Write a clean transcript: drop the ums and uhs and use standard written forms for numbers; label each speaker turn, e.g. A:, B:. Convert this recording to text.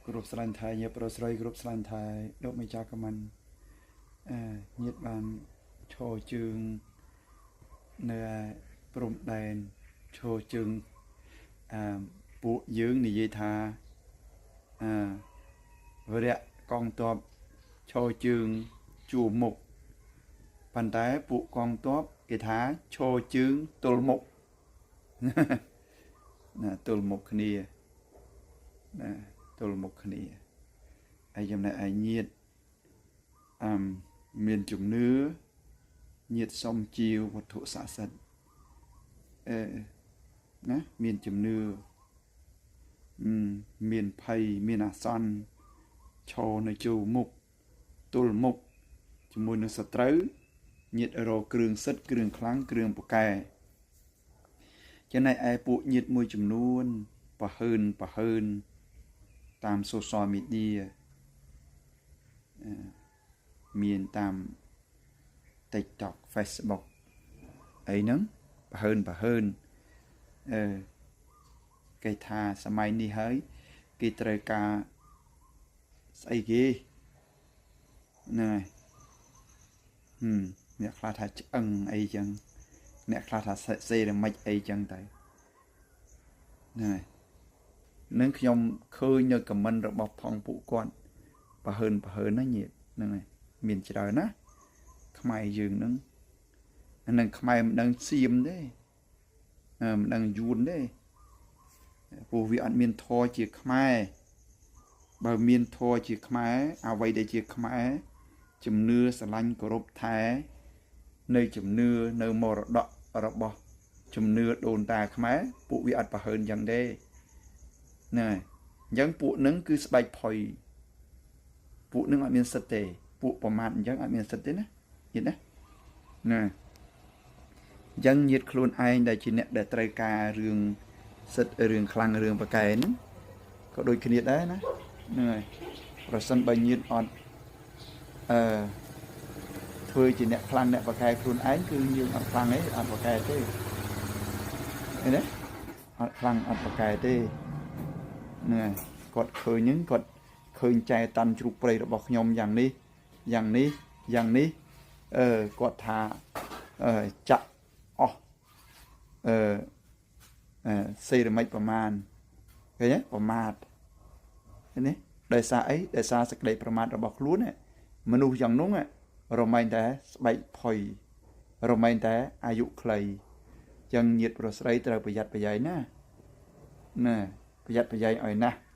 A: គ្រប់ស្រឡាញ់ថៃញាតិប្រុសស្រីគ្រប់ស្រឡាញ់ថៃលោកម្ចាស់កមិនអឺញាតិបានឈរជើងនៅឯព្រំដែនឈរជើងអឺពួកយើងនិយាយថាអឺវរៈកងទ័ពឈរជើងជួរមុខប៉ុន្តែពួកកងទ័ពគេថាឈរជើងទល់មុខណាទល់មុខគ្នាណាទល់មុខគ្នាហើយចំណែកឯញាតអឹមមានជំនឿញាតសុំជាវត្ថុស័ក្តិសិទ្ធិអឺណាមានជំនឿមានភ័យមានអាសន្នឈរនៅជួរមុខទល់មុខជាមួយនឹងសត្រូវញាតរកគ្រឿងសិទ្ធគ្រឿងខ្លាំងគ្រឿងពកែចំណែកឯពួកញាតមួយចំនួនប្រហើនប្រហើនតាម social media មានតាម TikTok Facebook អីហ្នឹងប្រហើនប្រហើនអឺគេថាសម័យនេះហើយគេត្រូវការស្អីគេហ្នឹងហើយហឹមអ្នកខ្លះថាឆ្អឹងអីចឹងអ្នកខ្លះថាសេរ៉ាមិចអីចឹងទៅហ្នឹងហើយនឹងខ្ញុំឃើញនៅខមមិនរបស់ផងពួកគាត់ប្រហើនប្រហើនណាញាតិហ្នឹងហើយមានច្រើនណាខ្មែរយើងហ្នឹងនឹងខ្មែរមិនដឹងសៀមទេមិនដឹងយួនទេព្រោះវាអត់មានធរជាខ្មែរបើមានធរជាខ្មែរអ្វីដែលជាខ្មែរជំនឿស្រឡាញ់គោរពថែនៅជំនឿនៅមរតករបស់ជំនឿដូនតាខ្មែរពួកវាអត់ប្រហើនយ៉ាងទេហ្នឹងហើយអញ្ចឹងពួកនឹងគឺស្បែកផុយពួកនឹងអត់មានសិទ្ធទេពួកប្រមាថអញ្ចឹងអត់មានសិទ្ធទេណាញាតិណាណាអញ្ចឹងញាតិខ្លួនឯងដែលជាអ្នកដែលត្រូវការរឿងសិទ្ធរឿងខ្លាំងរឿងប្រកែហ្នឹងក៏ដូចគ្នាដែរណាហ្នឹងហើយប្រសិនបើញាតិអត់អឺធ្វើជាអ្នកខ្លាំងអ្នកប្រកែខ្លួនឯងគឺយើងអត់ខ្លាំងទេអត់ប្រកែទេឃើញទេអត់ខ្លាំងអត់ប្រកែទេហ្នឹងហើយគាត់ឃើញហ្នឹងគាត់ឃើញចែតាន់ជ្រូកព្រៃរបស់ខ្ញុំយ៉ាងនេះយ៉ាងនេះយ៉ាងនេះអឺគាត់ថាអឺចាក់អស់អឺអឺសេរ៉ាមិចប្រមាណឃើញទេប្រមាថឃើញទេដោយសារអីដោយសារសេចក្តីប្រមាថរបស់ខ្លួនមនុស្សយ៉ាងនោះរមែងតែស្បែកផុយរមែងតែអាយុខ្លីចឹងញាតប្រុសស្រីត្រូវប្រយ័ត្នប្រយែងណាណាប្រយ័ត្នប្រយែងឲ្យណាស់។